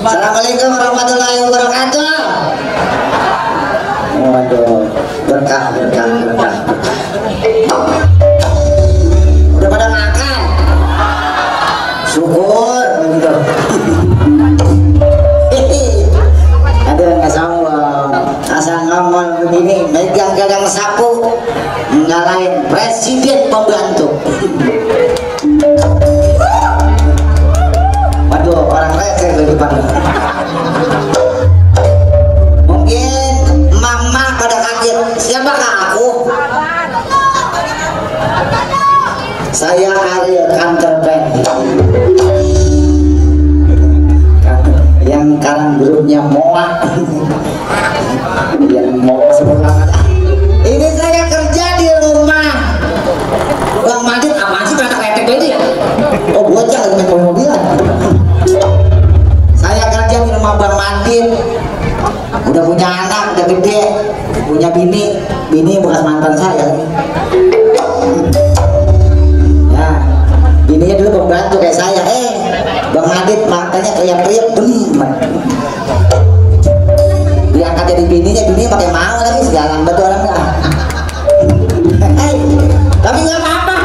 Assalamualaikum warahmatullahi wabarakatuh. Waduh, berkah. Udah pada makan? Syukur gitu. Ada nggak sombong, asal ngomong begini, megang gagang sapu, ngalahin presiden pembantu. Waduh, orang receh di depan. Mungkin mama pada kaget, siapakah aku? Saya Ariel kantor band yang sekarang grupnya Moa. Yang mau sebelah. Ini saya kerja di rumah Bang Madit. Apaan sih kata ketek ini? Oh, bocah lagi main mobilan. Saya kerja di rumah Bang Madit. Udah punya anak, udah gede, punya bini bekas mantan saya. Ya, bininya dulu pembantu kayak saya. Bang Madit matanya teriak-teriak, diangkat jadi bininya pakai mau lagi sejalan betul orang nggak. Tapi nggak apa-apa,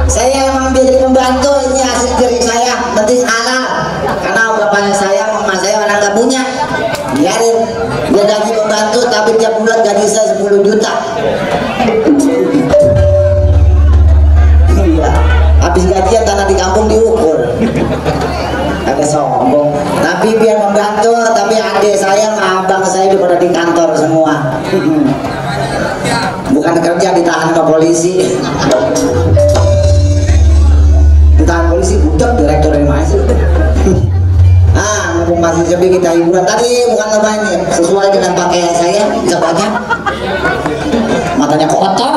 saya emang jadi pembantu, ini hasil jerih saya, penting halal. Karena bapaknya saya, mama saya orang nggak punya, biarin dia gaji pembantu, tapi tiap bulan gaji saya 10 juta. Iya, habis gajian tanah di kampung diukur. Agak sombong, tapi biar membantu. Tapi adik saya sama abang saya udah pada di kantor semua. Bukan kerja, ditahan ke polisi. Ditahan polisi, budak direktur dari mana sih? Mumpung masih sepi, kita hiburan. Tadi bukan lebahnya, sesuai dengan pakaian saya, coba matanya kotor.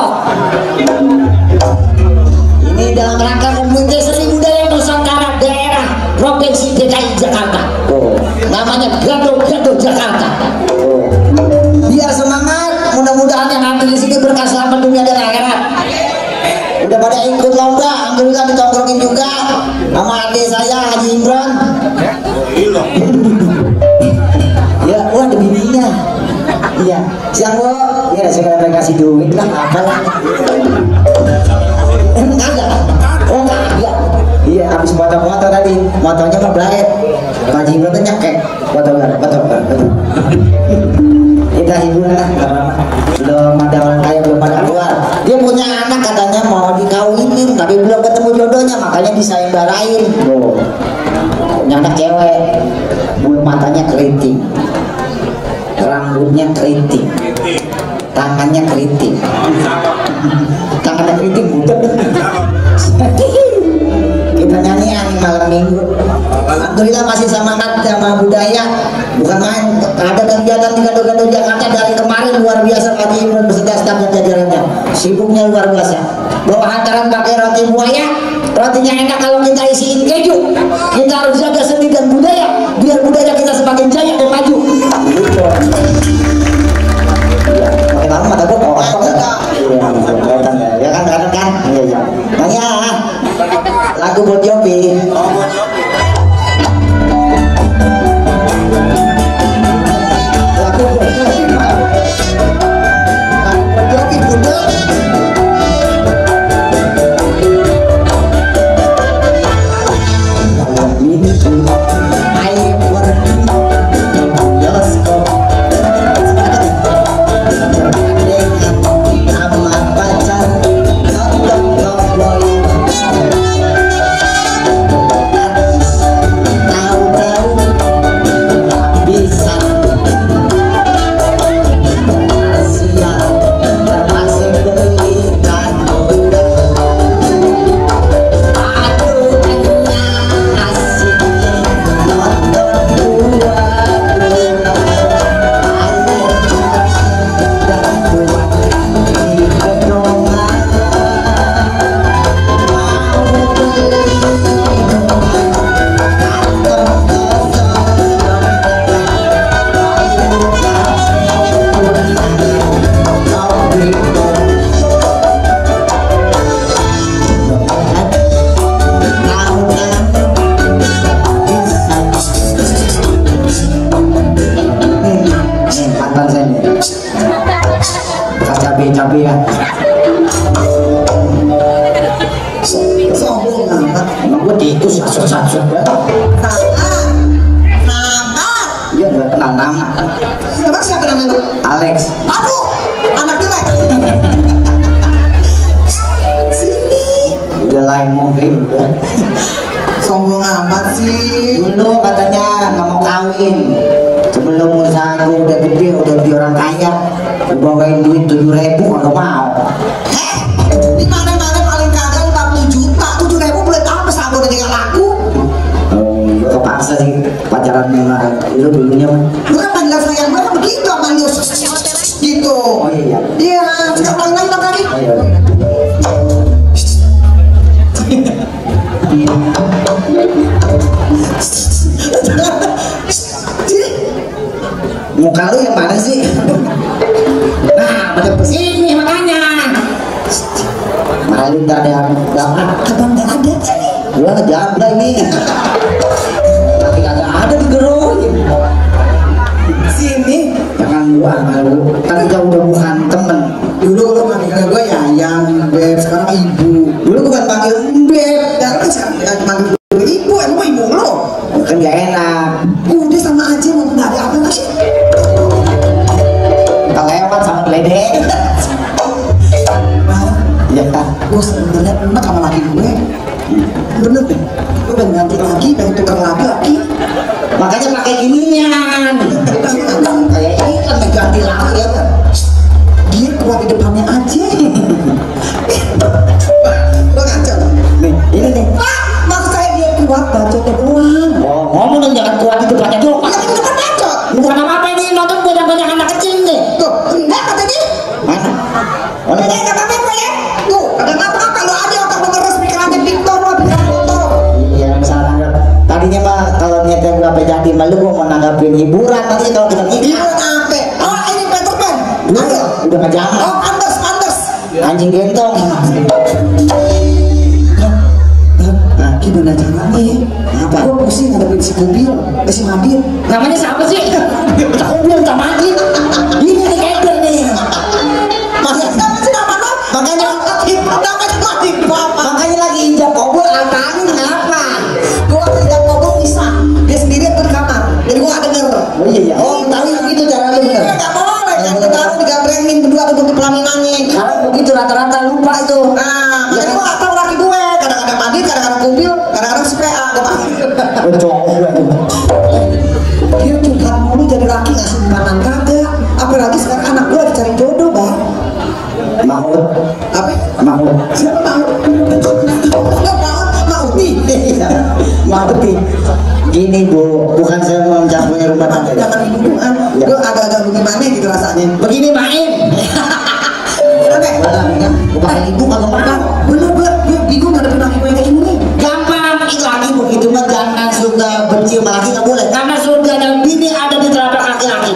Ini dalam rangka Komite Seni Budaya Nusantara Daerah Provinsi DKI Jakarta. Namanya Gado-Gado Jakarta. Biar semangat, mudah-mudahan yang nanti di sini berkah selamat dunia dan akhirat. Udah pada ikut lomba, alhamdulillah ditongkrongin juga sama adik saya Haji Imron. Ya, wah ada bininya. Iya, siang bu. Ya, saya kasih duit lah, apalah. Enggak. Oh enggak. Iya, habis foto-foto tadi, motonya mah blaek. Haji Imron tuh nyekek. Foto. Kita hiburan lah, belum ada orang kaya, belum ada keluar. Dia punya anak katanya mau dikawinin, tapi belum ketemu jodohnya, makanya disayembarain. Punya anak cewek, bulu matanya keriting, rambutnya keriting, tangannya keriting, budak. Kita nyanyian malam minggu. Alhamdulillah masih semangat sama budaya, bukan main. Ada kegiatan di Gado-Gado Jakarta dari kemarin luar biasa. Kami beserta staf dan jajarannya sibuknya luar biasa. Bawa hantaran pakai roti buaya, rotinya enak kalau kita isiin keju. Kita harus jaga seni dan budaya biar budaya kita semakin jaya dan maju. Pakai malam mata gue kosong ya kan kan. Iya. Nanya lagu buat Yopi. Emang gue tikus satu-satu. Salah. Nama. Dia nggak kenal nama. Emang siapa namanya lu? Alex. Aduh, anak jelek. Sini. Udah lain mungkin. Sombong amat sih. Dulu katanya nggak mau kawin. Sebelum usaha gue udah gede, udah jadi orang kaya, gue bawain duit 7.000 nggak mau. Di mana-mana paling kagak 40 juta, 7.000 boleh apa sabun dengan laku? Kepaksa sih pacaran sama lu dulunya mah. Gue kan panggilan sayang gue kan begitu sama dia gitu. Oh iya. Iya, sekarang lagi lagi. Oh iya. Muka lu yang mana sih? Nah, pada kesini makanya. Malu ntar ada gambar. Abang nggak ada sini. Gua ngejambla ini. Tapi kagak ada di gerung. Sini. Jangan gua malu. Kan kita udah bukan temen. Dulu lo manggil gue ya yang beb, sekarang ibu. Dulu bukan panggil beb. Dan lo sekarang manggil gue ibu, emang ibu lo. Kan gak enak. Udah sama aja mau nggak ada apa nggak sih? Kita lewat sama geledek. Iya kan? Gue sebenarnya enak sama laki gue. Bener deh. Gue pengen ganti lagi, pengen tukar lagi. Makanya pakai ginian. Kayak ini kan ganti lagi ya kan? Dia kuat di depannya aja. Lo ngaco. Nih, ini nih. Maksud saya dia kuat bacotnya doang. Oh, ngomong dong jangan kuat di depannya doang. Ya kan depan bacot. Bukan apa-apa ini nonton banyak-banyak anak kecil nih. Tuh, enggak katanya. Mana? Mana? Ini enggak apa-apa ya. Tuh, ada apa-apa lo ada otak lo ngeres pikirannya Victor lo pikiran kotor. Iya, misalnya nanggap. Tadinya mah kalau niatnya gue apa jadi malu gue mau nanggapin hiburan nanti kalau kita Iya nikah. apa? Oh ini Peter Pan. Ayo. Udah nggak zaman. Oh pantes. Anjing gentong. Nah, gimana caranya ya? Apa? Gue pusing ngadepin si Kubil, si Madin. Namanya siapa sih? Aku bilang tak mati. Ini nih keder nih. Makanya si nama lo? Makanya Namanya Madin apa? makanya lagi injak kobor apaan kenapa? Gue tidak ngomong bisa. Dia sendirian tuh di kamar. Jadi gue gak denger. Oh iya iya. Oh tahu begitu cara lu bener. Gak boleh, jangan taruh digambrengin berdua untuk pelaminannya. Karena begitu rata-rata lupa itu. Nah, jadi gue gak tau laki gue. Kadang-kadang Madin, kadang-kadang Kubil, kadang-kadang si PA. Gue panggil. Cowok gue tuh. Dia curhat mulu jadi laki gak simpanan kagak. Apalagi sekarang anak gue lagi cari jodoh bang. Mahmud. Apa? Mahmud. Siapa Mahmud? Nggak Mahmud nih. Mahmud nih. Gini bu, bukan saya mau mencampurnya rumah tangga. Jangan hubungan. Ya. Gue agak-agak bagaimana gitu rasanya. Begini main. Oke. Bukan ibu kalau makan. Bener gue bingung ngadepin laki gue kayak gini. Gampang lagi begitu mah jangan suka benci sama laki nggak boleh. Karena surga dan bini ada di telapak kaki laki.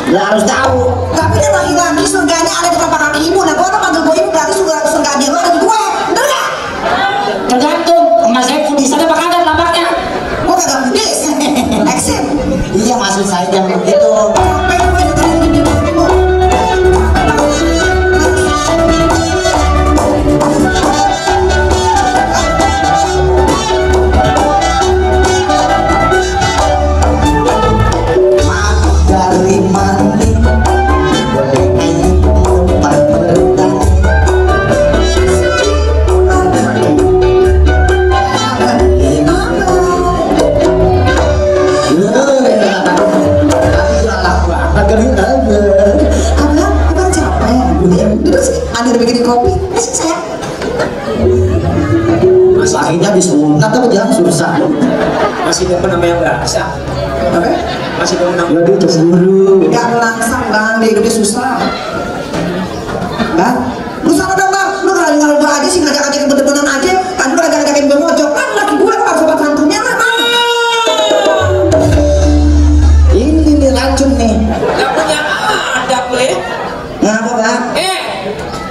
Lo harus tahu. Tapi kan laki-laki surganya ada di telapak kaki ibu. Nah gue orang panggil gue ibu berarti surga dia lo ada di gue. Bener gak? Tergantung. Emas saya putih sana apa kagak telapaknya? Gue kagak pudis. Eksim. Iya maksud saya jangan begitu. Dari mandi boleh air tempat bertani. Abang capek. Duduk sini. Anda udah bikin kopi. Sini saya. Akhirnya disunat apa jangan susah. Masih demen sama yang berasa. Apa? Masih demen sama Jadi cemburu. Gak melangsang bang, dia hidupnya susah. Bang, lu sana dong bang, lu ngalahin gue aja sih ngajak-ngajakin bener-beneran aja. Kan lu ngajak-ngajakin gue mojok, kan laki gue harus sobat santunnya lah bang. Ini nih racun nih. Gak punya adab lo ya. Ngapa bang?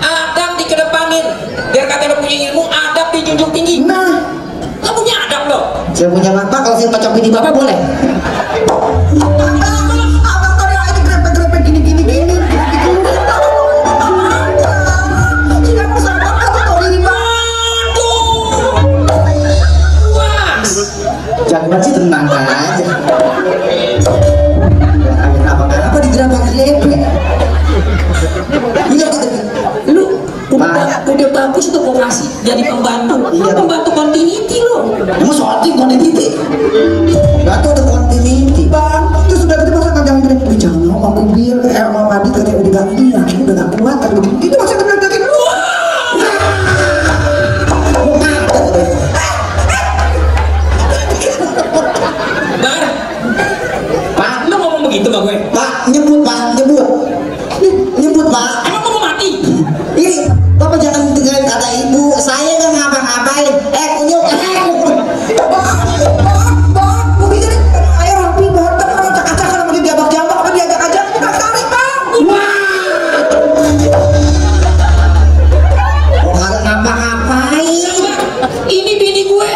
Adab dikedepanin. Biar kata lo punya ilmu, adab dijunjung tinggi. Nah, Gak punya adab lo. saya punya bapak kalau saya pacok bini bapak boleh. Abang tadi aja grepet-grepet gini. Tidak usah banget tuh di Jagoan sih tenang aja. Apa digerabak lepe? Iya Lu udah bagus tuh vokasi jadi pembantu. Iya. Pembantu continuity lo. emang shooting continuity. Gak tau ada continuity. Bang, terus udah gitu masa kadang gini, jangan mau aku biar sama Adit katanya udah gak ini, aku udah gak kuat, tapi begini, itu masa kadang gini, Bar, Pak, lu ngomong begitu sama gue? Pak, nyebut Pak. Emang mau mati? Ini Bapak jangan dengerin kata ibu. Saya nggak ngapa-ngapain. Kunyuk. bang, begini, ayo rapi banget, kan acak-acak kalau mau diabak-jabak, apa diajak-ajak, kita tarik bang. Nggak ngapa-ngapain. Ini bini gue.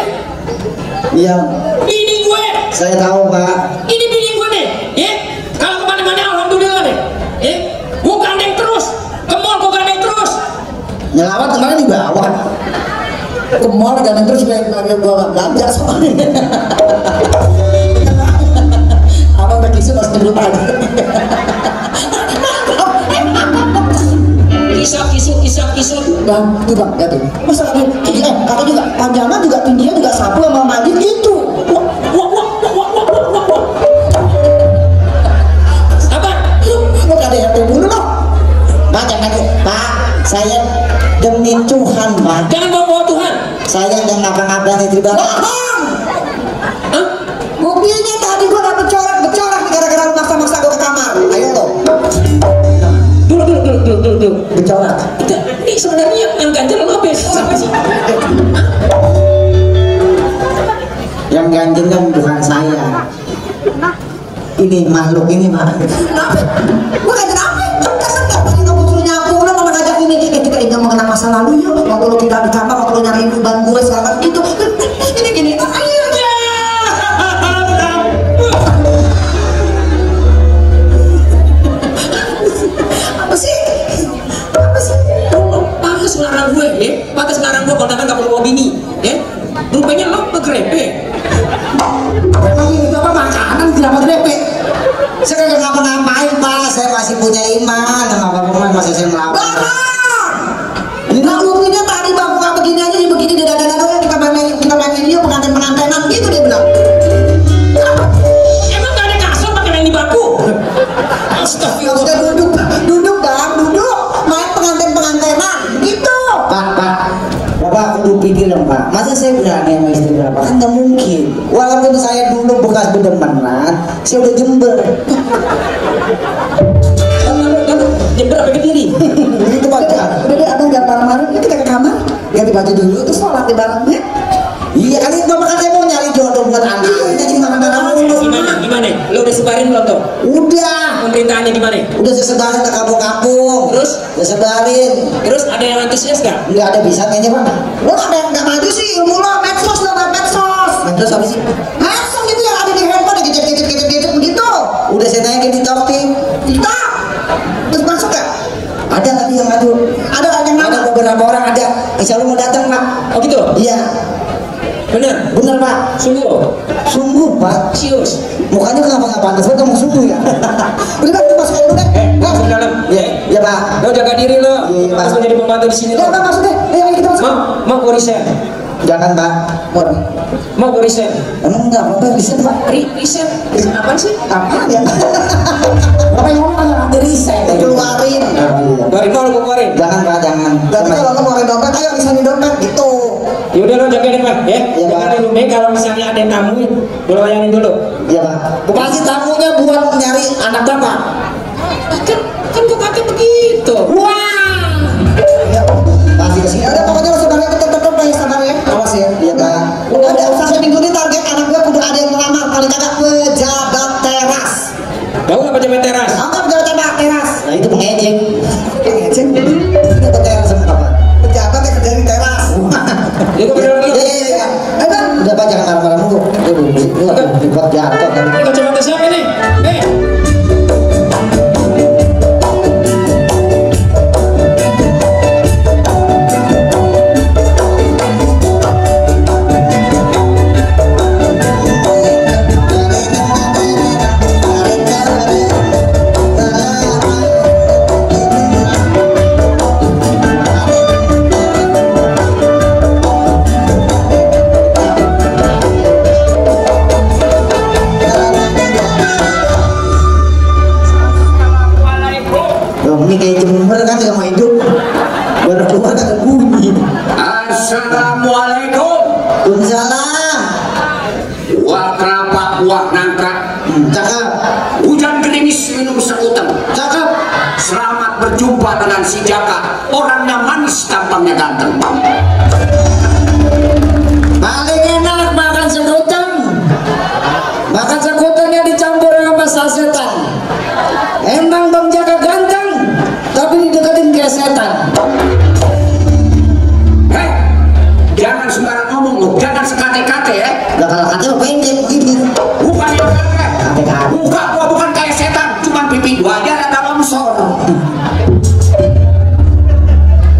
Iya, Bini gue. saya tahu Pak. Ini bini gue nih. Ya, kalau kemana-mana alhamdulillah deh. Ya, gue gandeng terus. Ke mall gue gandeng terus. Nyelawat kemarin di bawah. Ke mall dan terus kayak bawa belanja soalnya. Abang udah kisut harus dulu tadi. Kisut. Bang, tuh bang, lihat tuh. Masa kata juga panjangan juga tingginya juga sapu sama Madin gitu. Wah. Apa? Lu ada RT dulu loh. Pak jangan Pak. Saya demi Tuhan Pak. Jangan bawa Tuhan. Saya nggak ngapa-ngapain itu Pak. Bang, Hah? buktinya tadi gua gak bercorak nih gara-gara lu maksa-maksa gua ke kamar. Ayo lo. Dulu. Bercorak. Ini sebenarnya yang ganjel lo apa ya? Siapa sih? Yang ganjil kan bukan saya. Ini makhluk ini Pak. Kenapa? Gua gak kenapa? Kasar gak tadi kamu suruh nyapu lo mau ngajak ini. Kita ingat mengenang masa lalu yuk. Waktu lo tidak di kamar, waktu lo nyariin ban gue segala gitu. Ini gini. Ayo aja. Apa sih? Pantes ngarang gue, ya? Pantes ngarang gue kondangan gak perlu bawa bini, ya? Rupanya lo ngegrepe. Emang ini apa makanan kenapa grepe? Saya nggak ngapa-ngapain Pak. Saya masih punya iman. Ngapa-ngapain masih saya melawan. Bang! Nah buktinya tadi bang bukan begini aja, dia begini dada-dada kita mainin dia pengantin-pengantinan gitu dia bilang. Emang gak ada kasur pakai main di baku? Nggak usah duduk bang, main pengantin-pengantinan gitu. Pak, Bapak kudu pikir dong Pak. Masa saya berani sama istri Bapak? Kan nggak mungkin. Walaupun saya dulu bekas bedemenan, saya udah jember. Jember apa ke diri? Itu Pak. Udah deh abang jangan marah-marah, yuk kita ke kamar ganti baju dulu terus sholat di barengnya. Iya kan ini Bapak katanya mau nyari jodoh buat anak. Jadi marah-marah mulu. Gimana? Lo udah sebarin belum tuh? Udah. Pemerintahannya gimana? Udah saya sebarin ke kampung-kampung. Terus? Saya sebarin. Terus ada yang antusias gak? Nggak ada bisa kayaknya Pak. Lo nggak maju sih ilmu lo, medsos lo nggak medsos. Terus apa sih? Medsos itu yang ada di handphone yang gadget begitu. Udah saya tanya ke TikTok. Kita terus masuk gak? Ada tadi yang ngadu. Ada yang Ada mana? beberapa orang ada. Insya Allah mau datang Pak. Oh gitu? Iya. Bener? Bener Pak. Sungguh? Sungguh Pak. Sius? Mukanya kenapa nggak pantas? Pak kamu sungguh ya. Udah bang, masuk aja dulu deh. Masuk ke dalam? Iya, iya Pak. Lo jaga diri lo. Iya, Pak. Harus menjadi pembantu di sini Ya lo. bang masuk deh. Ayo kita masuk. Mau gue resign? Jangan Pak. Mau gue resign? Emang nggak apa-apa bisa Pak. Resign? Apaan sih? Apa ya? Apa yang ngomong ada resign? Keluarin. Keluarin mau lo gue keluarin? Jangan Pak, jangan. Berarti kalau lo keluarin dompet, ayo misalnya dompet gitu. Yaudah lo jagain Pak, ya? Iya, Pak. Jagain dulu, kalau misalnya ada yang tamu, gue layangin dulu. Iya Pak. Pasti tamunya buat nyari anak Bapak. Kan gue kata begitu. Wah. Ya, pasti kesini. Ya udah pokoknya lo sabar ya, tetep ya sabar ya. Awas ya. Iya Pak. Udah sampai minggu ini target anak gue kudu ada yang melamar paling kagak pejabat teras. Tahu nggak pejabat teras? Tahu nggak pejabat teras? Nah itu pengejek. Ngecek. Pejabat teras sama Bapak. Pejabat yang kerja di teras. Ya gue bener dulu. Iya. Ayo bang. Udah Pak jangan marah-marah mulu. Dibuat jatuh kan. Ini kacamata siapa nih? Waalaikumsalam. Buah kelapa, buah nangka. Cakep. Hujan gerimis minum serutan. Cakep. Selamat berjumpa dengan si Jaka, orangnya manis, tampangnya ganteng. Paling enak makan sekutan. Makan sekutannya dicampur sama sasetan. Emang Bang Jaka ganteng, tapi dideketin kayak setan. Hei, jangan sembarang ngomong loh, jangan sekate-kate ya. Lah kalau kata pendek begini. Bukan yang Kate-kate. bukan, gua bukan kayak setan, cuma pipi gua aja ada longsor.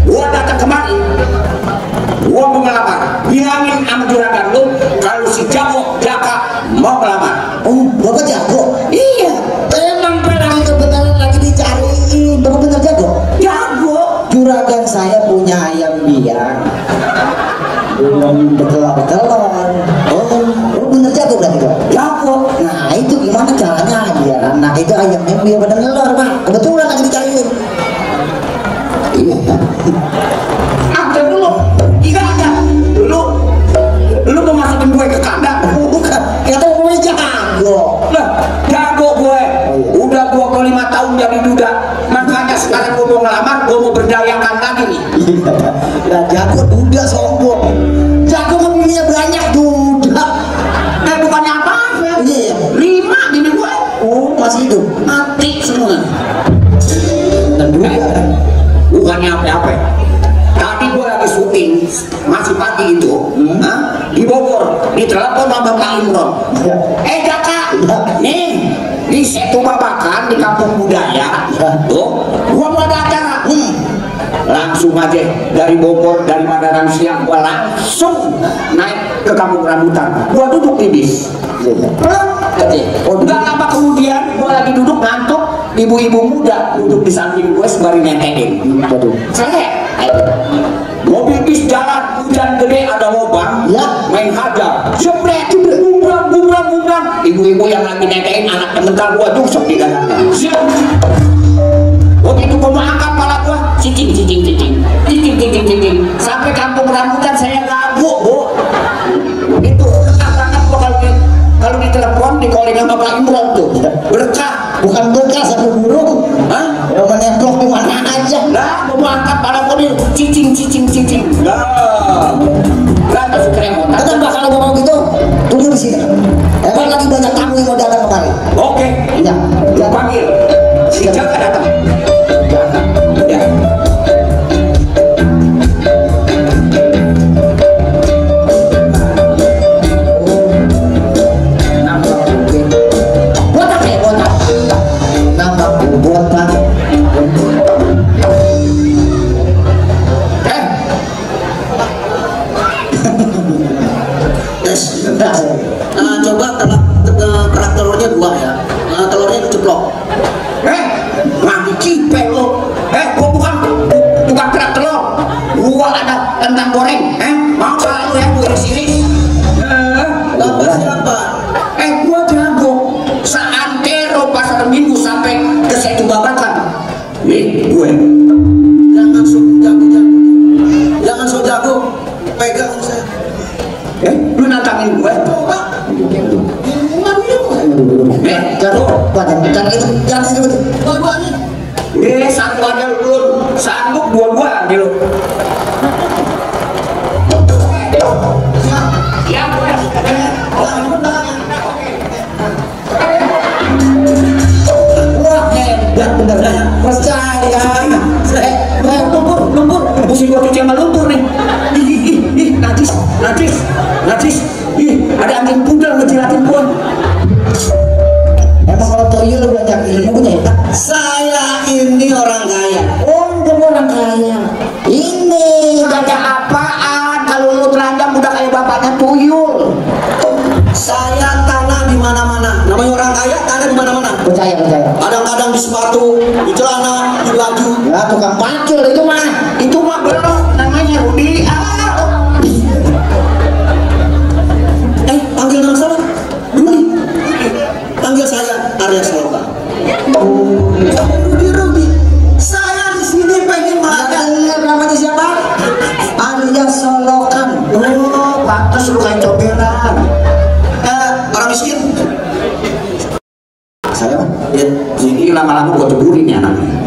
Gua datang kemari, gua mau ngelamar. Bilangin sama juragan lu kalau si Jaka mau ngelamar. Oh, Bapak jago? Iya, Emang pedang kebetulan lagi dicariin. Bapak bener jago? jago. Juragan saya punya ayam biak. Belum betelor. Oh, bener jago berarti Pak? Jago. Nah itu gimana caranya biar anak itu ayamnya biar pada ngelor Pak? Kebetulan lagi dicariin. Iya. Ambil dulu. Iya aja. Lu mau masukin gue ke kandang? Bukan, kata gue jago. Lah, jago gue. Udah 25 tahun jadi duda. Makanya sekarang gue mau ngelamar, gue mau berdayakan lagi nih. Lah jago duda sombong. Jago kan punya banyak duda. Bukannya apa-apa. Iya. 5 bini gue. Oh, masih hidup. Mati semua. Dan duda. Bukannya apa-apa. Tadi gue lagi syuting, masih pagi itu, di Bogor, ditelepon sama Bapak Imron. Jaka, nih, di Setu Babakan di Kampung Budaya, tuh, gue mau ada acara. Langsung aja dari Bogor, dari Madaran siang, gue langsung naik ke Kampung Rambutan. Gue duduk di bis. Udah lama kemudian, gue lagi duduk ngantuk, ibu-ibu muda duduk di samping gue sembari nentekin. Saya mobil bis jalan, hujan gede, ada lubang, Ya. main hajar, jebret, gumbrang. Ibu-ibu yang lagi nentekin anak temental gua dusuk di dadanya. Begitu gua mau angkat kepala gua, cicing. Sampai Kampung Rambutan saya gabuk, Bu. Itu berkah banget gua kalau ditelepon di calling sama Pak Imron tuh. Berkah. Bukan berkah satu burung. Hah? Yang menempel di mana aja. Lah, mau angkat kepala gua di cicing. Lah. Lah, masuk keremotan. Kenapa kalau ngomong gitu? Tunggu di sini. Emang lagi banyak tamu yang mau datang kemari. Oke. Iya. Lu panggil. Si Jaka datang. Ya. Coba kerak telurnya 2 ya. Telurnya diceplok. Lagi cipe lo. Gua bukan tukang kerak telur. Gua ada kentang goreng. Mau kalau ya gua di sini. Bapak siapa? Gua jago. Seantero pasar Minggu sampai ke Setu Babakan. Nih, gue. Jangan so jago. Pegang saya. Lu nantangin gue? Satu aja lu sanggup dua gitu. Ya, Wah, hebat bener. Percaya. lumpur. Mesti gua cuci sama lumpur nih. Ih, najis. Ih, ada anjing pudel ngejilatin gua. Emang kalau toyol banyak ilmunya ya? Saya ini orang kaya. Oh, bukan orang kaya. Ini Kaya apaan? Kalau lu telanjang udah kayak bapaknya tuyul. Saya tanah di mana-mana. Namanya orang kaya, tanah di mana-mana. percaya. Kadang-kadang di sepatu, di celana, di baju. Ya tukang pacul itu mah. Itu mah belum namanya Rudi. Panggil nama saya. Panggil saya Arya Saloka. Rudi. Saya di sini pengen Ada makan. dengar namanya siapa? Arya Solokan. Oh, pantas lu kayak comberan. Orang miskin. Saya ya, ini lama-lama gue ceburin ya anaknya.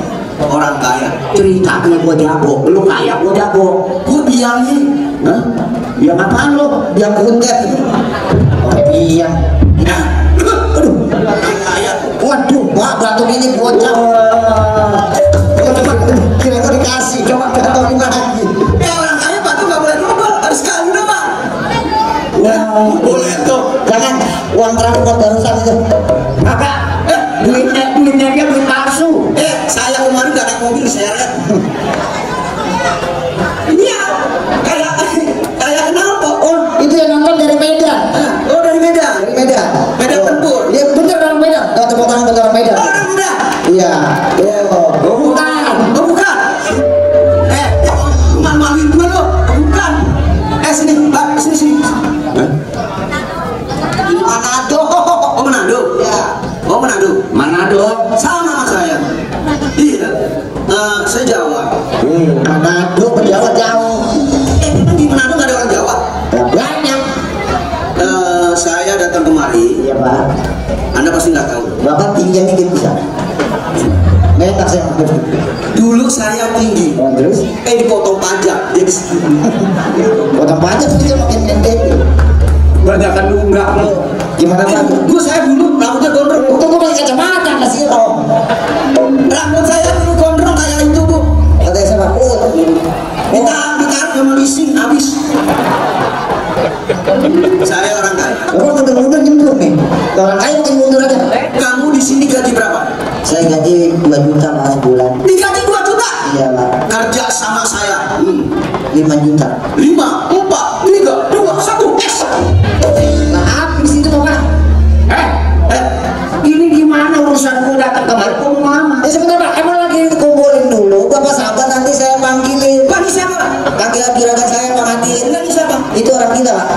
Orang kaya. Ceritanya gue jago, lu kaya gue jago. Gue biangin. Hah? Biang apaan lo? Biang kuntet. Oh iya. Aduh, Kaya. Waduh, wah batu ini bocah. Kira kira dikasih, coba kita tahu gimana lagi. Orang kaya batu nggak boleh double, harus sekali dong Pak. Wah, Boleh tuh. jangan uang transport barusan itu. kakak, duitnya dia duit palsu. Saya kemarin gak naik mobil seret. Iya, kayak kenapa? Oh, itu yang nonton dari Medan. Oh dari Medan. Dari Medan. Medan tempur. Iya bener orang Medan. Tahu tepuk tangan buat orang Medan. Oh orang Medan. Iya. Oh, bukan. Oh bukan. Malu-maluin gue lo. Bukan. Sini, Mbak, sini. Ini Manado. Oh Manado. Ya. Oh Manado. Manado. Sama sama saya. Iya. Saya Jawa. Manado Jawa jauh. Emang di Manado nggak ada orang Jawa? Banyak. Saya datang kemari. Iya Pak. Anda pasti nggak tahu. Bapak tinggi dikit bisa. Metak saya. Dulu saya tinggi. Oh, terus? Dipotong pajak. Jadi Potong pajak itu makin pendek. Banyakan nunggak lo. Gimana Pak? saya dulu rambutnya gondrong. Untung gue pakai kacamata kasih om. Rambut saya dulu gondrong kayak itu Bu. Katanya sama Ditarik sama leasing habis. Saya orang kaya. Orang mundur-mundur nyemplung nih. Orang kaya makin mundur aja. Kamu di sini gaji berapa? Saya gaji 2 juta Pak sebulan. Digaji 2 juta. Iya Pak. Kerja sama saya. 5 juta. 5, 4, 3, 2, 1. Nah habis itu Pak. Ini gimana urusan gue datang kemari kok lama? Sebentar Pak, emang lagi dikumpulin dulu. Bapak sabar nanti saya panggilin. Pak ini siapa? Panggil juragan saya Pak Hati. Ini siapa? Itu orang kita Pak.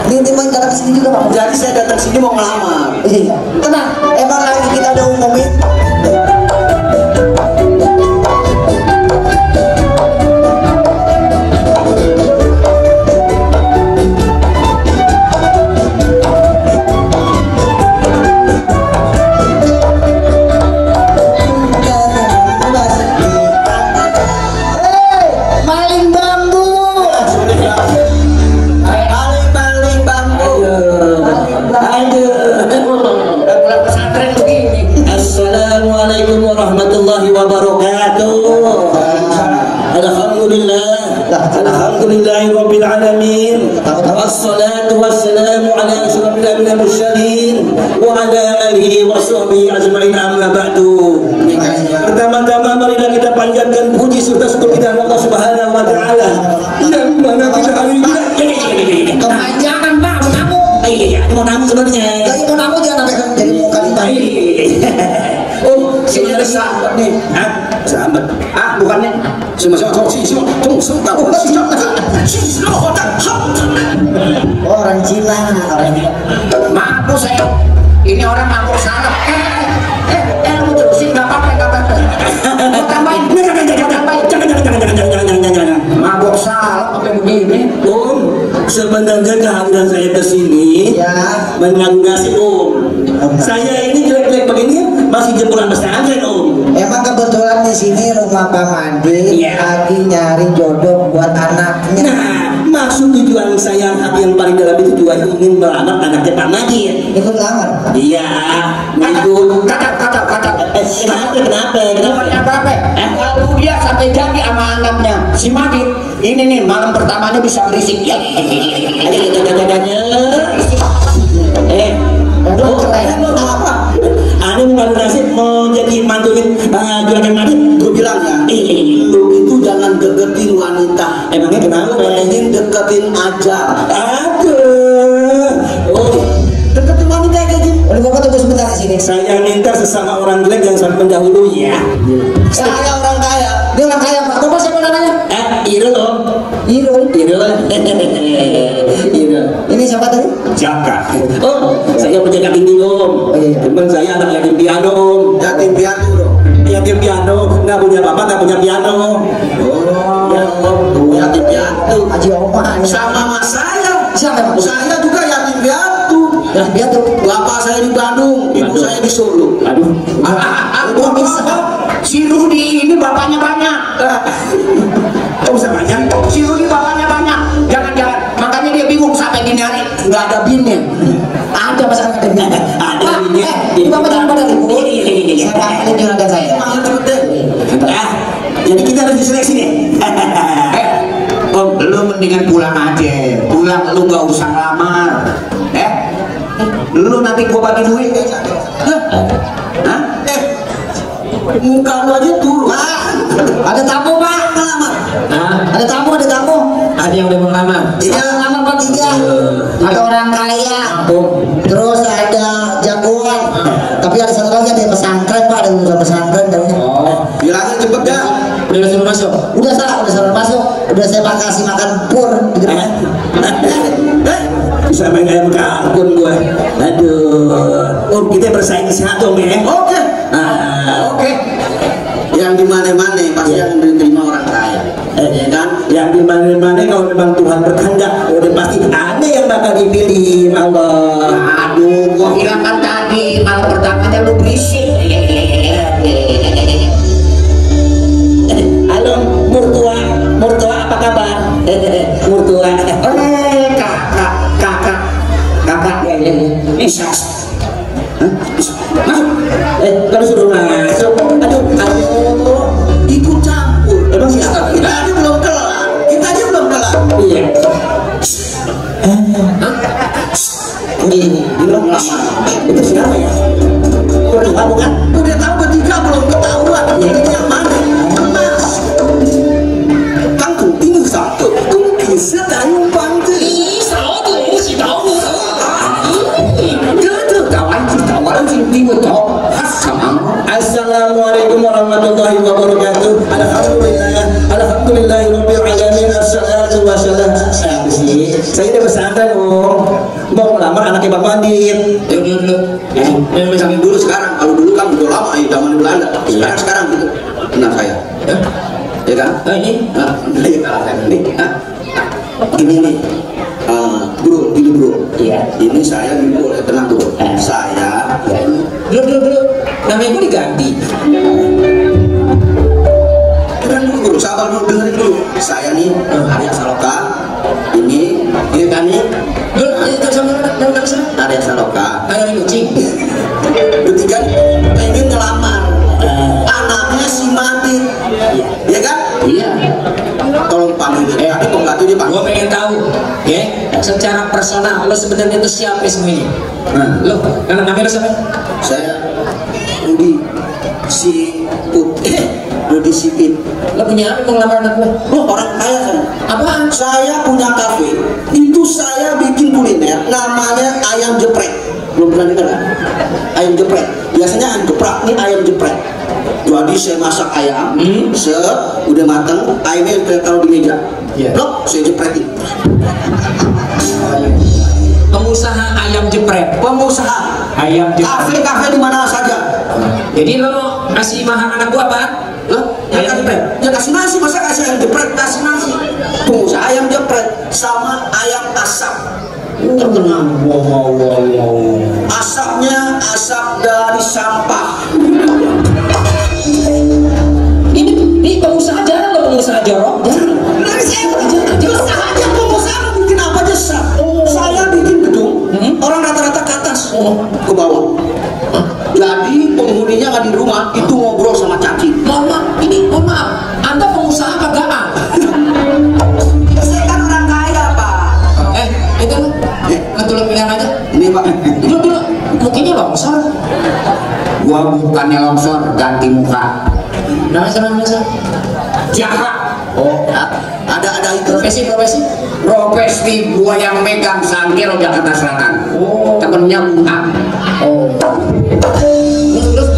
Ini main datang sini juga Pak. Jadi saya datang sini mau ngelamar. Iya. Tenang, emang lagi kita udah umumin. Maling bambu. Paling bambu. Pulang pesantren begini. Assalamualaikum warahmatullahi wabarakatuh. Alhamdulillahi rabbil alamin. Wassalatu wassalamu ala asyrafil anbiya'i wal mursalin wa ala alihi wa sahbihi ajma'in, amma ba'du. Pertama-tama marilah kita panjatkan puji serta syukur kita Allah Subhanahu wa taala yang mana kita hari ini Kepanjangan Pak, mau tamu. iya mau tamu sebenarnya. Lagi mau tamu jangan sampai jadi muka di tadi. Oh, sebenarnya sahabat nih. Hah? Sahabat. Bukan nih. Orang Cina, orang Cina. Mampus saya. Ini orang mabuk salep. Lu terusin nggak apa-apa. Lu tambahin. Jangan. Mabuk salep pakai begini. Sebenarnya kehadiran saya ke sini Ya. mengagumasi Saya ini jelek-jelek begini masih jempuran pesantren Emang kebetulan di sini rumah Pak Mandi Iya. lagi nyari jodoh buat anaknya. Nah, maksud tujuan saya yang paling dalam itu tujuan ingin melamar anaknya Pak Majid. Ikut lamar. Iya, ikut. Kenapa? Bukan apa-apa. Kalau dia sampai jadi sama anaknya si Madit, ini nih malam pertamanya bisa berisik. Ane mau nasib mau jadi mantuin juragan Madit. Gue bilang ya, lu itu jangan deketin wanita. Emangnya kenapa? Mending deketin aja. Aduh. Deketin wanita kayak gini. Udah Bapak tunggu sebentar di sini. Saya minta sesama orang jelek jangan sampai mendahului ya. Saya orang kaya. Dia orang kaya Pak. Bapak siapa namanya? Irul om. Irul. Irul. Ini siapa tadi? Jaka. Oh, saya penjaga dinding om. Oh, iya. Teman saya anak yatim piano om. Yatim piatu dong. Yatim piano, nggak punya bapak, nggak punya piano. Oh, yatim piatu. Haji Omar. sama mas saya. Siapa Pak? Saya juga yatim piatu. Yatim piatu. Bapak saya di Bandung, ibu saya di Solo. Aduh. Gua bisa. Si Rudi ini bapaknya banyak. Kok bisa banyak? Si Rudi bapaknya banyak. Jangan-jangan. Makanya dia bingung sampai gini hari nggak ada binnya. Ada masalah ada bingung. Ada bingung. Ini Bapak jangan pada ribut. Saya pakai juragan saya. Emangnya cepet deh. Ah, jadi kita harus diseleksi nih. Om, lu mendingan pulang aja. Pulang, lu nggak usah ngelamar. Lu nanti gua bagi duit. Hah? Muka lu aja turun. Ada tamu Pak. Ngelamar. Ada tamu, ada tamu. Ada yang udah mengaman. Tiga lama Pak, tiga. Ada orang kaya. Terus ada jagoan. Tapi ada satu lagi ada yang pesantren Pak, ada yang pesantren. Bilangnya cepet dah. Udah suruh masuk. Udah salah masuk. Udah saya kasih makan pur. Bisa main ayam kalkun gue. Aduh. Om, kita bersaing sehat Om ya. Oke. Oke. Yang di mana-mana pasti yang diterima orang kaya. Ya kan? Yang di mana-mana kalau memang Tuhan berkehendak, udah pasti ada yang bakal dipilih Allah. Aduh, gua bilang kan tadi malam pertamanya lu berisik. Halo, Murtua apa kabar? Murtua. Kakak ya. Kalau suruh masuk, aduh, Ikut campur. emang siapa? Kita aja belum kelar. Iya. Ini belum lama. Itu siapa ya? Murtua bukan? Udah tahu bertiga belum ketahuan. Ini yang mana? Emas. Kangkung tinggal satu. Kungki sedang pantai. Assalamualaikum warahmatullahi wabarakatuh. Alhamdulillahirabbil alamin. Assalatu wassalam. Saya udah pesantren Om. Mau melamar anaknya Bang Bandit. Dulu. Sambil dulu sekarang. Kalau dulu kan udah lama ya zaman Belanda. Sekarang gitu. Kenal saya. Ya kan? Ini Iya kalah saya nih. Gini nih. Bro, ini bro. Iya. Ini saya nih bro. Tenang bro. Saya. Dulu. Namanya gue diganti. Tenang dulu bro. Sabar dulu, dengerin dulu. Saya nih Arya Saloka. Ini kan nih Arya Saloka. Ada kucing. Bertiga pengen ngelamar. Anaknya si Madin. Ya kan? Iya. Tolong panggil tadi pembantu dia Pak. Gue pengen tahu, ya, secara personal lo sebenarnya itu siapa sebenarnya? Lo, namanya lo siapa? Saya Rudi Siput. Rudi Sipit. Lo punya apa mau ngelamar anak gue? Oh, orang kaya kan? Apaan? Saya punya kafe. Itu saya bikin kuliner namanya ayam geprek. Belum pernah dengar kan? Ayam geprek. Biasanya ayam geprek, ini ayam geprek. Jadi saya masak ayam, udah matang, ayamnya saya taruh di meja. Blok, saya jepretin. Pengusaha ayam jepret. Pengusaha Ayam jepret. kafe di mana saja. Jadi lo kasih mahal anak gua apa? Loh, Ayam jepret. ya kasih nasi, masa kasih ayam jepret, kasih nasi. Pengusaha ayam jepret sama ayam asap. Terkenal. Asapnya asap dari sampah. Ini pengusaha jarang lo pengusaha jorok. Jarang. Dari saya usaha aja, pengusaha bikin apa aja sah. Saya bikin gedung, orang rata-rata ke atas, ke bawah. Jadi penghuninya nggak di rumah, itu ngobrol sama caci. Mohon maaf, Anda pengusaha apa gaang? Saya kan orang kaya Pak. Itu lo, ngetuluk pilihan aja. Ini Pak. Dulu, mungkinnya longsor. Gua bukannya longsor, ganti muka. Namanya Jahat. Oh, Ada itu. profesi. Profesi gua yang megang Sangkil Jakarta Selatan. Oh. Temennya Muha. Oh. Terus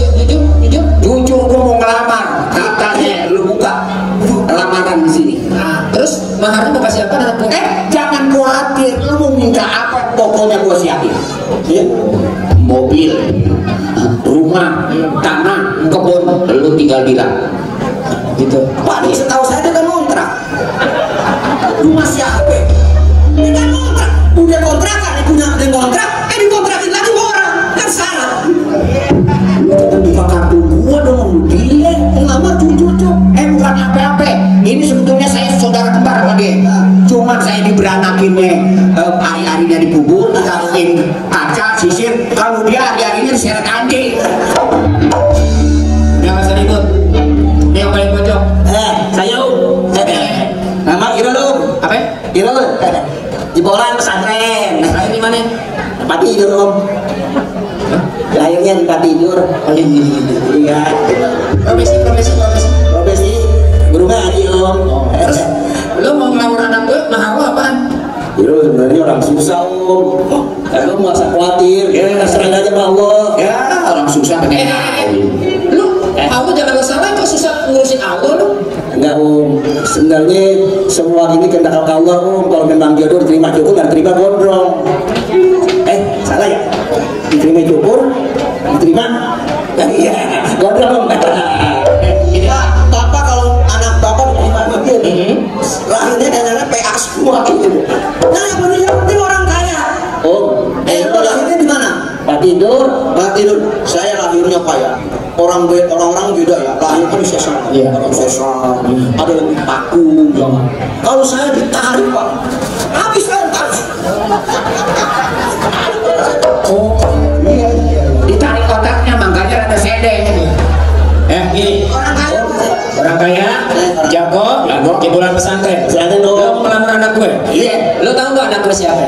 Jujur gua mau ngelamar. Katanya lu buka lamaran di sini. Nah, terus maharnya mau kasih apa anak gue? Jangan khawatir, lu mau minta apa pokoknya gua siapin. Ya. Mobil, rumah, tanah, kebun, lu tinggal bilang. Gitu. Pak, ini setahu saya dia kan ngontrak. Rumah siapa? kan kontrak, udah kontrakan, punya ada kontrak, dikontrakin lagi sama orang, kan salah. Buka kartu gua dong, dia ngelamar jujur tuh. Bukan apa-apa. Ini sebetulnya saya saudara kembar sama dia. Cuman saya diberanakin hari-harinya dikubur, dikasihin kaca, sisir. Kalau dia hari-harinya diseret anjing. Jangan usah ribut. Ini yang paling pojok. Saya nama Irul Om. Apa? Irul jebolan pesantren. Lahir di mana? Tempat tidur Om. Lahirnya di tempat tidur. Iya. Profesi guru ngaji Om. Terus lu mau ngelamar anak gue, mahal lu apaan? Irul sebenarnya orang susah Om. Kalau nggak usah khawatir, ya serahin aja sama Allah. Ya orang susah pengen. Lu, Allah jangan salah, kok susah ngurusin Allah lu? Enggak Om, sebenarnya semua ini kehendak Allah Om. Kalau memang jodoh diterima cukur, nggak diterima gondrong. Salah ya? Diterima cukur, diterima? Iya, gondrong. Bapak kalau anak bapak diterima begini, lahirnya dan PA semua gitu. Nah yang penting orang kaya. Itu lahirnya di mana? Pak tidur. Pak tidur. Saya lahirnya kaya. Orang-orang beda ya. Lahir kan bisa sama. Orang sesam. Ada yang dipaku. Kalau saya ditarik Pak, habis saya tarik. Ditarik otaknya, makanya ada sedeng. Gini, Orang kaya. orang kaya, jago, jebolan pesantren. Pesantren Lu dong. mau ngelamar anak gue? Iya. Lu tahu nggak anak gue siapa?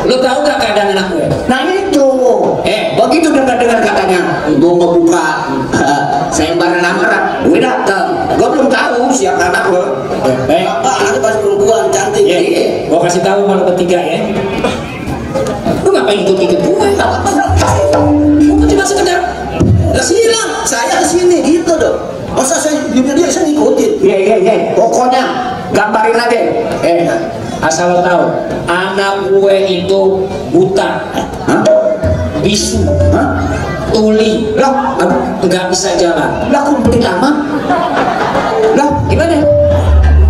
Lu tahu nggak keadaan anak gue? Nah itu, begitu dengar katanya, gue mau buka sayembara lamaran, gue datang, gue belum tahu siapa anak gue. Baik. Bapak anaknya pasti perempuan cantik. Ya, gue kasih tahu malu bertiga ya. Lu ngapain ikut-ikut gue? Gue cuma sekedar Silang, saya kesini gitu dong. Masa saya dia saya ngikutin. Iya, pokoknya gambarin aja. asal lo tahu, anak gue itu buta, bisu, tuli, Lah, nggak bisa jalan. lah kok begitu lama? Lah, Gimana?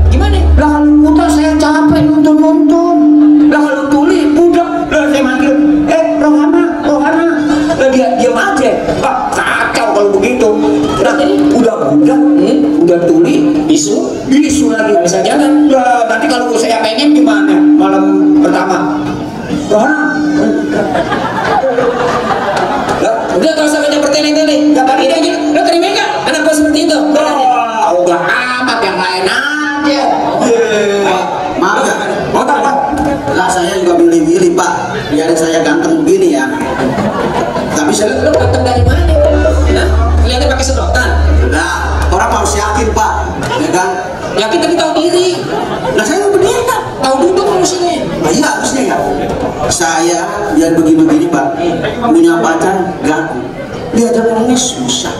Gimana? lah kalau buta saya capek nonton. Lah kalau tuli budak, lah saya manggil, Rohana. Lah dia diam aja. Kacau kalau begitu. Lah budak, udah tuli, bisu lagi Nggak bisa jalan. Lah, nanti kalau saya pengen gimana malam pertama? Rohana. Lah, Udah gak usah banyak bertele-tele. Gak pakai dia gitu. Lo terima nggak anak gue seperti itu? udah amat yang lain aja. Maaf ya. Mau tak, Pak? Lah saya juga milih-milih Pak. Biar saya ganteng begini ya. Tapi saya Lo datang dari mana? Hah? Kelihatannya pakai sedotan. nah, orang harus yakin Pak. Ya kan? Yakin tapi tahu diri. Nah saya berdiri Pak. Tahu duduk harusnya. Nah, iya harusnya ya. Saya biar begini-begini Pak. Punya pacar gak? Diajak ngomongnya susah.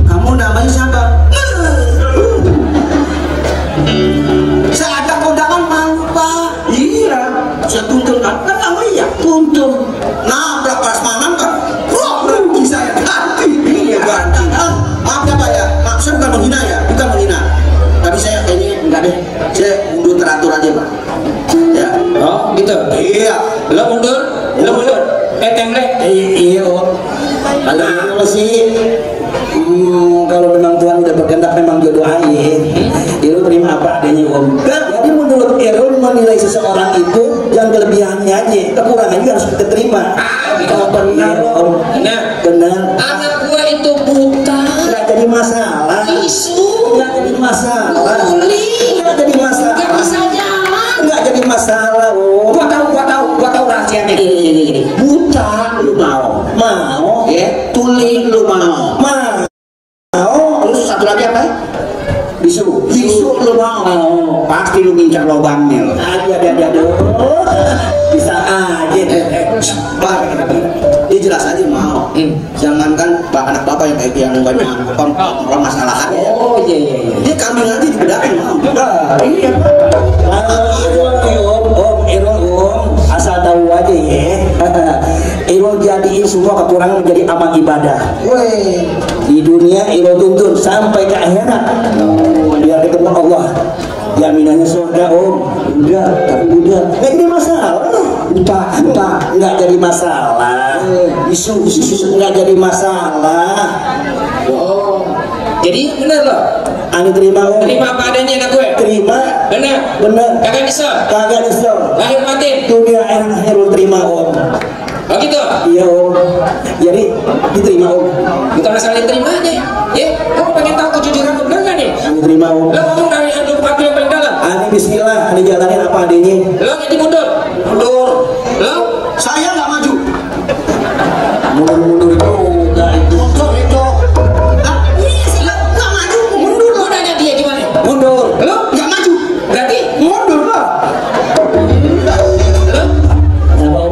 Kamu namanya siapa? Saya ajak kondangan malu Pak. Iya. Saya tuntun kan lama iya. Tuntun. Nabrak prasmanan kan. Rugi saya ganti. Iya ganti. Maaf ya Pak ya. Maaf saya bukan menghina ya. Bukan menghina. Tapi saya kayaknya enggak deh. Saya mundur teratur aja Pak. Ya. Oh gitu. Iya. Lo mundur. Tenglek. Iya Om. Kalau sih kalau memang Tuhan udah berkehendak memang jodoh aja, Irul terima apa adanya Om. Jadi menurut Irul menilai seseorang itu jangan kelebihannya aja, kekurangannya juga harus kita terima. Kalau benar Om, benar. Anak gue itu buta. Nggak jadi masalah. Bisu. Nggak jadi masalah. Tuli. Nggak jadi masalah. Nggak bisa jalan. Nggak jadi masalah Om. Gua tahu rahasianya. Gini. Buta lu mau. Ya, tuli lu mau. Terus satu lagi apa? Bisu lu mau. Pasti lu ngincar lubangnya. Aduh. Bisa aja. Pak, dia jelas aja mau. Jangankan anak bapak yang kayak yang banyak permasalahannya. Ya. Oh iya. Dia kambing aja dibedakin mau. Iya. Om, asal tahu aja ya. Irul jadiin semua kekurangan menjadi amal ibadah. Woi, Di dunia Irul tuntun sampai ke akhirat. Biar ketemu Allah. Jaminannya surga Om. udah. Nggak jadi masalah. Nggak jadi masalah. Isu nggak jadi masalah. Oh, jadi bener loh. Ani terima om. Terima apa adanya anak gue. Terima. Bener. Kagak nyesel. Lahir batin. Dunia akhirul terima om. Oh gitu. Iya om. Jadi diterima om. Bukan masalah diterimanya. Ya, kamu pengen tahu kejujuran bener nggak nih? Ani terima om. Lo ngomong dari adu hati yang paling dalam. Ani bismillah. Ani jalanin apa adanya. Lo jadi mundur. Lo? Saya nggak maju. Mundur itu enggak itu. Nggak maju. Mundur. Lo nanya dia gimana? Mundur. Lo? Nggak maju. Berarti? Mundur lah. Lo?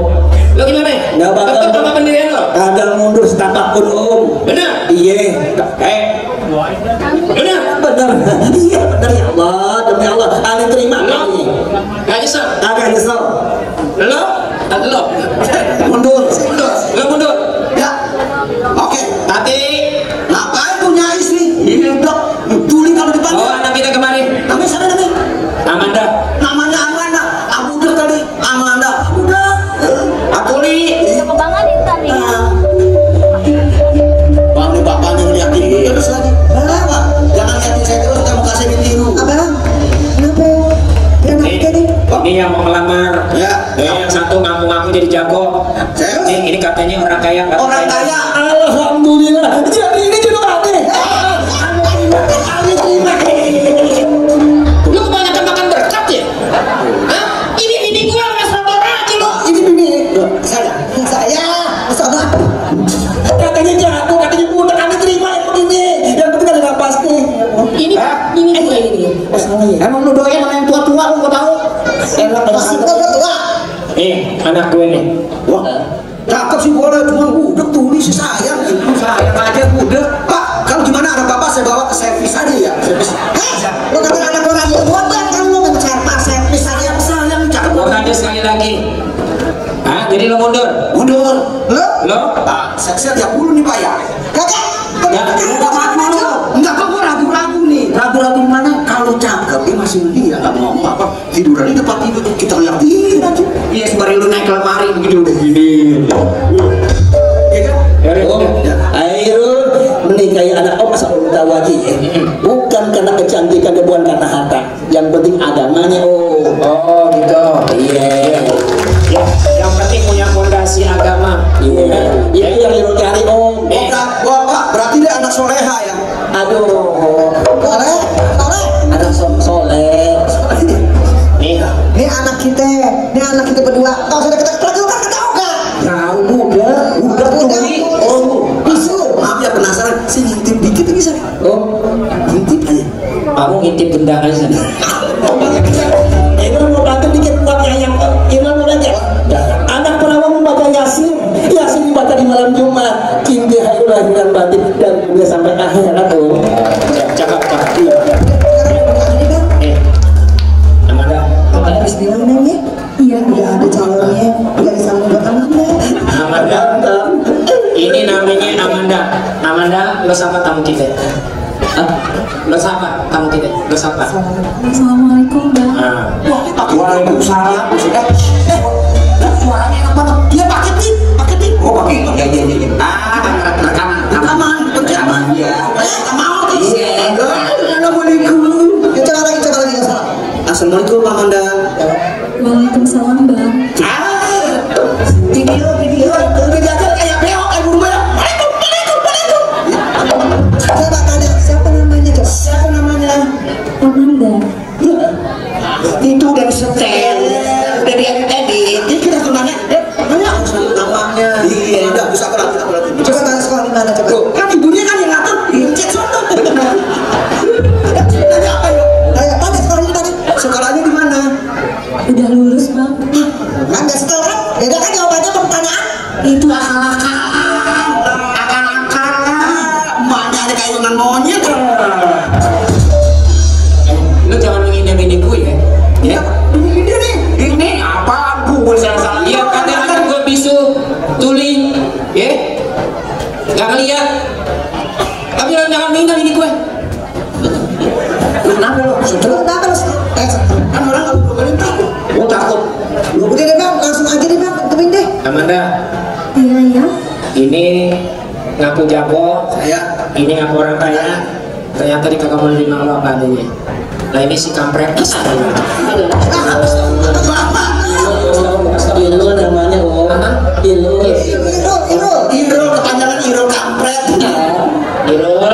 Lo gimana? Nggak bakal. Tetap sama pendirian lo? Kagak mundur setapak pun om. Bener? Iya. Bener? Bener. Iya bener ya Allah. Demi Allah. Ani terima. Lo? Gak nyesel? Kagak nyesel. Lo? Lo? Mundur. Lo mundur? Ya. Oke. Tati? Ngapain punya istri? Hidup. Tuli kalau dipanggil. Oh, anak kita kemarin. Namanya siapa namanya? Amanda. Namanya Amanda. Abu Dur tadi. Amanda. Abu Dur. Atuli. Kebanganin tadi. Bang, ini bapaknya ngeliatin terus lagi. Apa? Jangan liatin saya terus, kamu kasih biru. Abang, kenapa? Ini yang mau melamar. Ya. Yang satu ngaku-ngaku jadi jago. Saya. Ini katanya orang kaya. Orang kaya. Alhamdulillah. Jadi ini jodoh Ani. Ani terima. Lu kebanyakan makan berkat ya? Hah? Ini gua restoran aja lo. Ini bini. Saya, sana. Katanya jago, katanya budak. Ani terima yang begini. Yang penting ada nafas nih. Ini gue ini. Emang lu doyan sama yang tua-tua, lu gak tahu? Enak Masih tua. Anak gue nih. Wah, cakep sih boleh, cuma budek tuh, si sayang. Sayang aja budek. Pak, kalau gimana anak bapak saya bawa ke servis aja ya? Servis. Lo kata anak orang yang botak kan lo nggak cerita servis aja Sayang, cakep. Gua tanya sekali lagi. Hah? Jadi lo mundur? Mundur. Lo? Pak, saya tiap dulu nih Pak ya. kakak. Ya, Enggak maju. Enggak, kok gue ragu-ragu nih. Ragu-ragu mana? Kalau cakep, dia masih muda, nggak mau apa. Tiduran di tempat tidur, kita liatin aja. Iya, sembari lu naik ke lemari begitu udah gini. Iya kan? Om, Airul menikahi anak om masa belum tahu aja ya. Bukan karena kecantikan, bukan karena harta. Yang penting agamanya om. Oh gitu. Iya. Ya, yang penting punya fondasi agama. Iya. Itu yang Airul cari om. Wah, Pak, berarti dia anak soleha ya? Aduh. Soleh. Anak soleh. Nih, Ini anak kita berdua. Kau sudah kita tahu kan? Tahu udah tuli. Oh, Bisu. Maaf ya, penasaran. Saya ngintip dikit bisa? oh. Ngintip aja. kamu ngintip gendang aja sana. Imam mau bantu dikit buatnya yang Imam mau baca. Anak perawan membaca Yasin. Yasin dibaca di malam Jumat. Cinta hayu lahir dan batin dan udah sampai akhirat om. Cakap. Amanda. Amanda Bismillah namanya? Iya. Udah ada calonnya. Udah disambung buat Amanda. Amanda. Ini namanya Amanda. Amanda, lo sapa tamu kita. Lo sapa tamu kita. Lo sapa. Assalamualaikum bang. Nah. Waalaikumsalam. Suaranya enak banget. Dia pakai tip. Oh, pakai. Iya. Rekaman. Rekaman. Ya. Kita mau tuh. Assalamualaikum. Coba lagi. Assalamualaikum Pak Amanda. Waalaikumsalam bang. Video aja kayak beo kayak burung banyak. Waalaikumsalam. Coba tanya siapa namanya coba? Siapa namanya? Amanda. Itu udah disetel, udah diedit. Jadi kita sebenarnya banyak namanya. Iya, enggak bisa berarti. Coba tanya sekolah di mana coba? Tuh, kan ibunya kan yang ngatur. Cek sono. Tanya apa yuk? Ayo tanya sekolahnya tadi. Sekolahnya di mana? Udah lulus bang. Anda sekolah? Beda kan jawabannya pertanyaan? Itu akal-akalan. Emaknya ada kayak dengan monyet. Lo jangan menghina bini gue ya. Ya, ini apa? Gue salah. Iya, katanya gue bisu, tuli, ya? Gak ngeliat. Tapi lo jangan menghina bini gue. Kenapa lo? Kenapa lu? Kan orang kalau belum tahu. Lu udah deh bang, langsung aja deh bang, temuin deh. Amanda, Iya ya. ini ngaku jago, Saya ini ngaku orang kaya, ternyata di kagak mau nerima lo apa adanya. Nah ini si kampret. Ilo namanya Om. Ilo. Irul kepanjangan Irul kampret. Irul,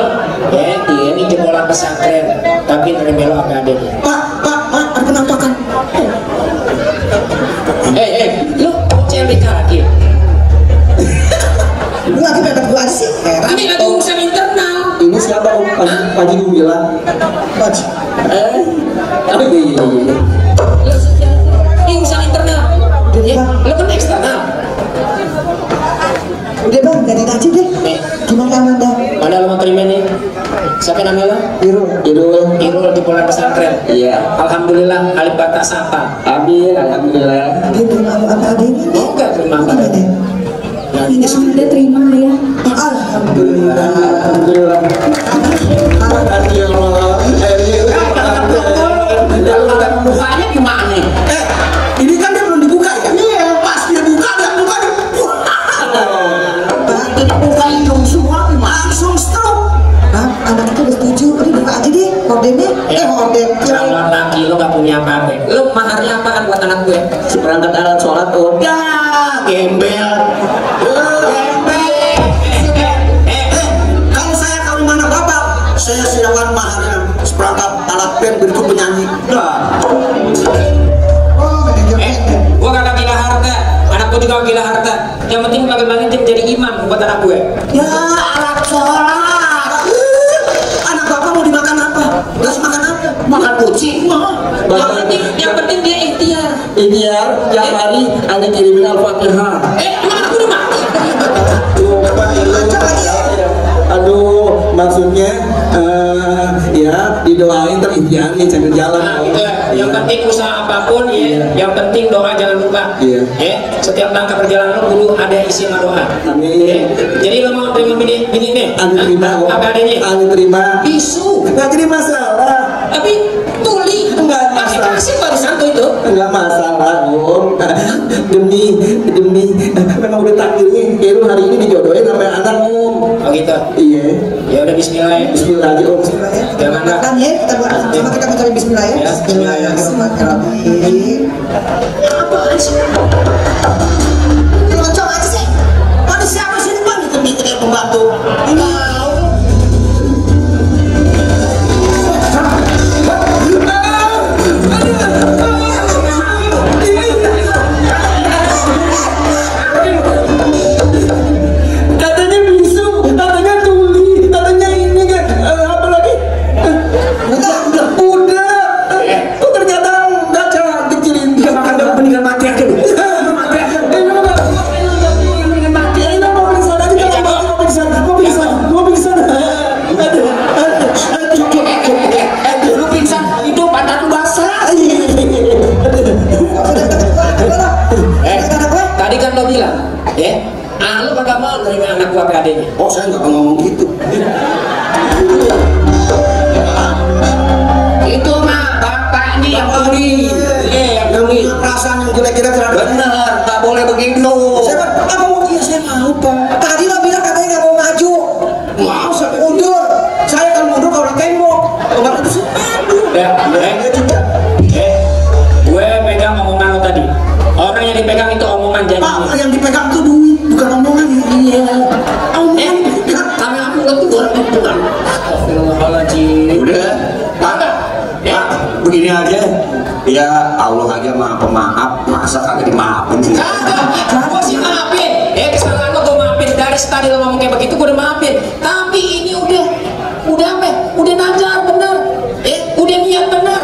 ya, ini jebolan pesantren, tapi nerima lo apa adanya. Pak, ada penampakan. Lu cewek lagi. Lu lagi pepet gua aja sih. Heran. Ini lagi urusan internal. Ini siapa Om? Panji Gumilang. Baj. Oh iya. Ini urusan internal. Ya, lu kan eksternal. Udah bang, ganti aja deh. Gimana Amanda? Mana lo mau terima nih? Siapa namanya lo? Irul. Irul di Polan Pesantren. Iya. Alhamdulillah, alif bata sapa. Amin, alhamdulillah. Dia terima apa adanya nih? Enggak terima apa Gimana deh? Amanda terima ya. Alhamdulillah. Alhamdulillah. Makasih Allah. Mukanya gimana? Ini kan dia belum dibuka ya? Iya. Pas dia buka, dia buka dia. Jadi buka hidung semua Langsung stroke. Bang, anak itu udah setuju. Udah buka aja deh hordennya. Horden. calon laki lo gak punya apa-apa. Lo maharnya apaan buat anak gue? Seperangkat alat sholat Om. Ya, gembel. Kalau saya kawin anak bapak, saya siapkan maharnya seperangkat alat band berikut penyanyi. Gue kagak gila harta, anak gue juga gila harta. Yang penting bagaimana dia jadi imam buat anak gue. Ya, alat sholat. Anak bapak mau dimakan apa? Gas makan apa? Makan kucing. Yang penting dia ikhtiar. Ikhtiar tiap hari Anda kirimin Al-Fatihah. Emang anak gue udah mati? Aduh, maksudnya ya didoain terikhtiarnya sambil jalan. Nah, gitu ya. Yang penting usaha apapun ya, yang penting doa jangan lupa. Iya. Ya, setiap langkah perjalanan lo dulu ada isi sama doa. Amin. Ya. Jadi lo mau terima bini nih? Anda terima Om. Apa adanya? Anda terima. Bisu. Nggak jadi masalah. Tapi tuli. Enggak Pakai masalah. kasih barusan tuh itu. Enggak masalah Om. demi memang udah takdirnya Heru hari ini dijodohin sama anak Om. Oh gitu. Iya. Ya udah Bismillah ya. Bismillah aja Om. Jangan dah. Makan ya, kita buat sama kita mencari bismillah ya. Ya, Bismillahirrahmanirrahim. Apaan sih? Loncong aja sih. Pada siapa sih ini bang? Itu pembantu. Katanya bisu, katanya tuli, katanya ini kan apa lagi? Udah. Kok ternyata enggak cantik kecilin. Dia makan dengan peninggal mati aja lu. Lu pingsan, itu pantat lu basah. Tadi kan lo bilang, ya, lu kagak mau nerima anak gua adanya. Oh, saya nggak ngomong gitu. Itu mah bapak nih yang tuli. Yang tuli. Perasaan yang jelek-jelek terhadap Bener, tak boleh begitu. saya apa mau dia? Saya mau pak. Tadi lo bilang katanya nggak mau maju. Mau saya Mundur. Saya kalau mundur ke orang tembok. Orang itu sih. Gue pegang omongan lo tadi. Orang yang dipegang itu omongan Pak, jangan. yang dipegang itu duit, bukan omongan ya. Iya. Karena aku lo tuh orang itu kan. Astagfirullahaladzim. Udah, Pak, Ya. begini aja. Ya Allah aja maha pemaaf, masa kagak dimaafin sih? Kagak, gue sih maafin. Kesalahan lo gue maafin. Dari tadi lo ngomong kayak begitu gue udah maafin. Tapi ini udah apa? Udah najar bener. Udah niat bener.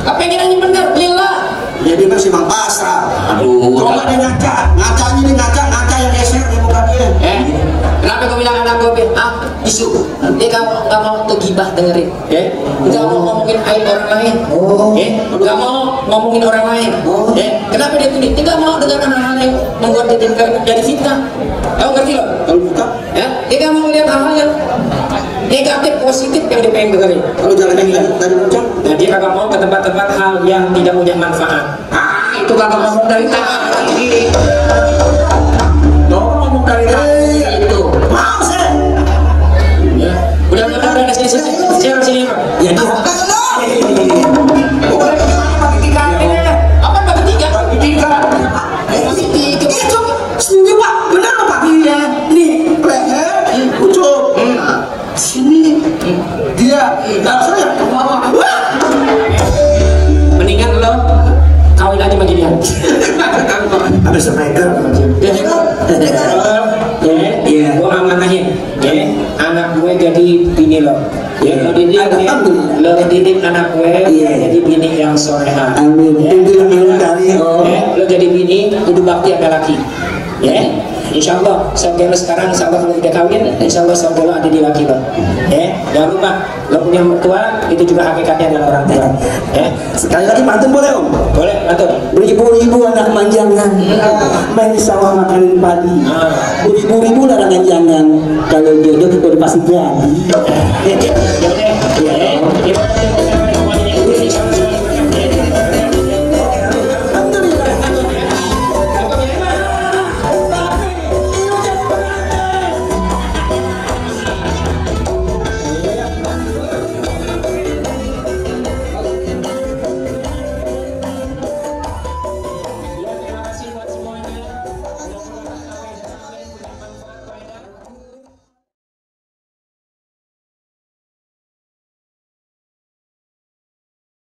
Kepengenannya bener, lillah. Ya dia masih mang pasrah. Aduh, Coba dia ngacanya ini ngaca yang geser dia bukan dia. Kenapa gue bilang anak gue, isu. Dia gak mau tuh gibah dengerin. Gak mau ngomongin aib orang lain. Gak mau ngomongin orang lain. Kenapa dia tuh? Dia gak mau dengar hal-hal yang membuat dia jadi fitnah. Kamu ngerti loh? Kalau buka, Dia gak mau lihat hal-hal yang negatif, positif yang dia pengen dengerin. kalau jalan yang tadi muncul, Nah, dia kagak mau ke tempat-tempat hal yang tidak punya manfaat. itu tukang ngomong dari tadi. Ngomong dari tadi itu. Mau saya. Ya. Udah sini. Ya dia. Apa bagi tiga? Itu sini Pak, benar Pak? Iya. Nih, leher, pucuk. Sini. Dia. Nah, saya. Mendingan lo kawin aja sama dia. Ada sniper. Ya, gue amanahin. Ya, anak gue jadi bini lo. Ya, lo didik anak gue jadi bini yang soleha. Amin. Lo jadi bini kudu bakti sama laki. Ya, insya Allah surga lo sekarang, insya Allah kalau udah kawin, insya Allah surga lo ada di laki lo. Ya, jangan lupa lo punya mertua itu juga hakikatnya adalah orang tua. Ya, Sekali lagi pantun boleh Om? boleh pantun. Beribu-ribu anak manjangan main sawah makanin padi. Beribu-ribu larangan jangan kalau jodoh udah pasti jadi. Ya udah, ya.